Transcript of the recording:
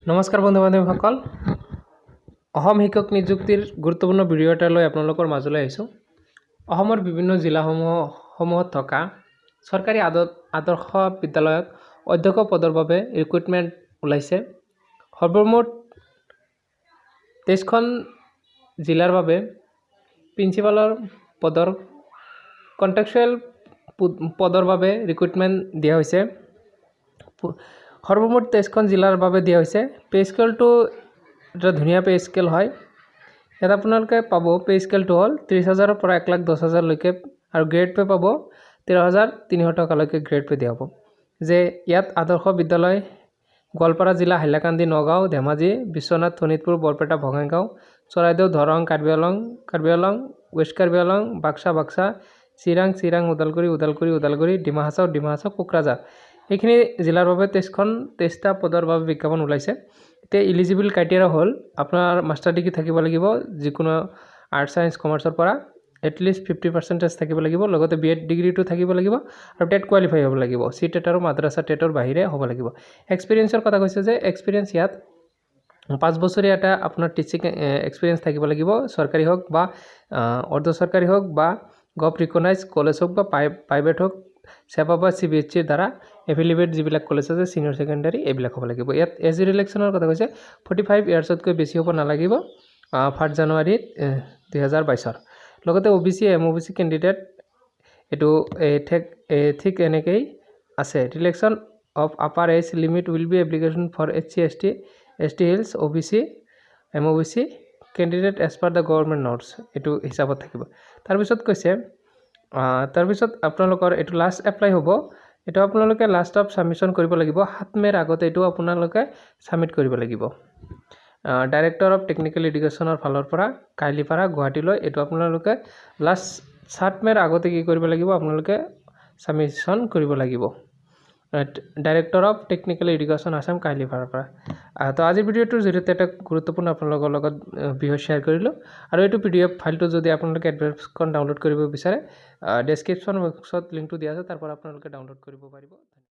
নমস্কাৰ বন্ধু বান্ধৱীসকল, অসম শিক্ষক নিযুক্তিৰ গুৰুত্বপূৰ্ণ ভিডিঅ' এটা লৈ আপোনালোকৰ মাজলৈ আহিছোঁ। অসমৰ বিভিন্ন জিলাসমূহত থকা চৰকাৰী আদৰ্শ বিদ্যালয়ত অধ্যক্ষ পদৰ বাবে ৰিক্ৰুইটমেণ্ট ওলাইছে। সৰ্বমুঠ 23খন জিলাৰ বাবে প্ৰিন্সিপালৰ পদৰ, কণ্ট্ৰেকচুৱেল পদৰ বাবে ৰিক্ৰুইটমেণ্ট দিয়া হৈছে। সৰ্বমুঠ 23খন জিলাৰ বাবে দিয়া হৈছে। পে' স্কেলটো এটা ধুনীয়া পে' স্কেল হয়। ইয়াত আপোনালোকে পাব, পে' স্কেলটো হ'ল 30 হাজাৰৰ পৰা 1,10,000লৈকে আৰু গ্ৰেড পে' পাব 13,300 টকালৈকে গ্ৰেড পে' দিয়া হ'ব। যে ইয়াত আদৰ্শ বিদ্যালয় গোৱালপাৰা জিলা, হাইলাকান্দি, নগাঁও, ধেমাজি, বিশ্বনাথ, শোণিতপুৰ, বৰপেটা, বঙাইগাঁও, চৰাইদেউ, দৰং, কাৰ্বি আংলং, কাৰ্বি আংলং, ৱেষ্ট কাৰ্বি আংলং, বাক্সা, বাক্সা, চিৰাং, চিৰাং, ওদালগুৰি, ওদালগুৰি, ওদালগুৰি, ডিমা হাছাও, ডিমা হাছাও, কোকৰাঝাৰ, এইখিনি জিলাৰ বাবে 23টা পদৰ বাবে বিজ্ঞাপন ওলাইছে। এতিয়া ইলিজিবল ক্ৰাইটেৰিয়া হ'ল আপোনাৰ মাষ্টাৰ ডিগ্ৰী থাকিব লাগিব যিকোনো আৰ্টছ, ছায়েন্স, কমাৰ্চৰ পৰা, এটলিষ্ট 50 পাৰ্চেণ্টেজ থাকিব লাগিব, লগতে বি এড ডিগ্ৰীটো থাকিব লাগিব আৰু টেট কোৱালিফাই হ'ব লাগিব। চি টেট আৰু মাদ্ৰাছা টেটৰ বাহিৰে হ'ব লাগিব। এক্সপিৰিয়েঞ্চৰ কথা কৈছে যে এক্সপিৰিয়েঞ্চ ইয়াত 5 বছৰীয়া এটা আপোনাৰ টিচিং এক্সপিৰিয়েঞ্চ থাকিব লাগিব, চৰকাৰী হওক বা অৰ্ধ চৰকাৰী হওক বা গভ ৰিকগনাইজ কলেজ হওক বা প্ৰাইভেট হওক, ছেবা বা চিবিএছইৰ দ্বাৰা এফিলিয়েটেড যিবিলাক কলেজ আছে, ছিনিয়ৰ ছেকেণ্ডাৰী এইবিলাক হ'ব লাগিব। ইয়াত এজ ৰিলেক্সনৰ কথা কৈছে, 45 ইয়াৰ্ছতকৈ বেছি হ'ব নালাগিব 1 জানুৱাৰীত 2022ৰ। লগতে অ' বি চি, এম অ' বি চি কেণ্ডিডেট এইটো ঠিক এনেকেই আছে। Relaxation of upper age limit will be application for SC, ST, ST Hills, OBC, MOBC candidate as per the government norms, এইটো হিচাপত থাকিব। তাৰপিছত কৈছে, তাৰপিছত আপোনালোকৰ এইটো লাষ্ট এপ্লাই হ'ব, এইটো আপোনালোকে লাষ্ট অফ ছাবমিশ্যন কৰিব লাগিব 7 মে'ৰ আগতে। এইটো আপোনালোকে ছাবমিট কৰিব লাগিব ডাইৰেক্টৰ অফ টেকনিকেল এডুকেশ্যনৰ ফালৰ পৰা কাহিলীপাৰা, গুৱাহাটীলৈ। এইটো আপোনালোকে লাষ্ট 7 মে'ৰ আগতে কি কৰিব লাগিব? আপোনালোকে ছাবমিশ্যন কৰিব লাগিব director of technical education Assam, কাহিলীপাৰাৰ পৰা। তো আজিৰ ভিডিঅ'টোৰ জৰিয়তে এটা গুৰুত্বপূৰ্ণ আপোনালোকৰ লগত বিষয় শ্বেয়াৰ কৰিলোঁ। আৰু এইটো পিডিএফ ফাইলটো যদি আপোনালোকে এডভান্সখন ডাউনলোড কৰিব বিচাৰে, ডেছক্ৰিপশ্যন বক্সত লিংকটো দিয়া আছে, তাৰ পৰা আপোনালোকে ডাউনলোড কৰিব পাৰিব।